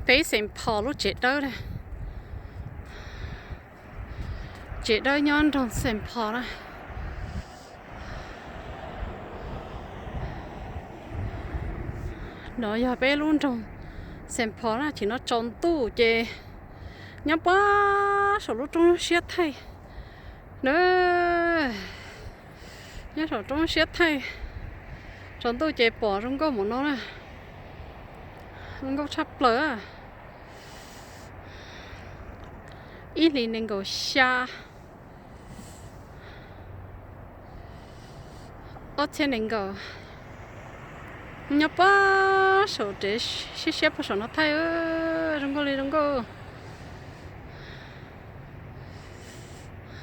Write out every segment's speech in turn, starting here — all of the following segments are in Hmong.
Peb Saint Paul lub tsev dawb na. Tsev dawb nyob nroog Saint Paul na. No yog peb lub nroog Saint Paul na, ces no tsaus ntuj ces nyob puag saum lub roob siab thaij na. Nyob saum roob siab thaij, tsaus ntuj ces pom zoo nkauj mus no na. Zoo nkauj tshaj plaws. Ib hlis nees nkaum xya, ob txhiab nees nkaum, nyob puag saum tsev siab siab puag saum no thaij, zoo nkauj li zoo nkauj.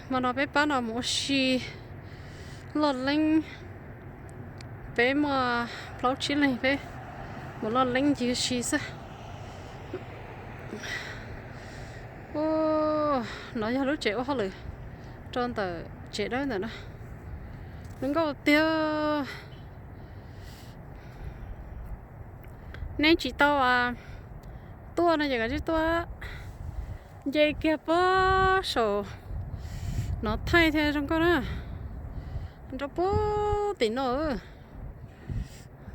Hmo no peb pab no mus ua si loj leeb, peb muaj plaub tsib leeg peb mus loj leeb ncig ua si xwb. No yog lub tsev ua hauj lwm rau ntawm tsev dawb ntawm no. Zoo nkauj tiag. Neb tsis tau tuaj no ces kav tsij tuaj nce kiag puag saum no thaij thiaj zoo nkauj na. Nrog puag tim no,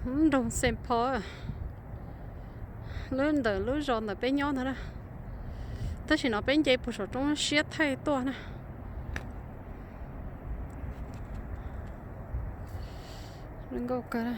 nroog Saint Paul, lub ntawm lub zos ntawm peb nyob ntag na. Tab sis no peb nce puag saum roob siab thaij tuaj na. Zoo nkauj kawg.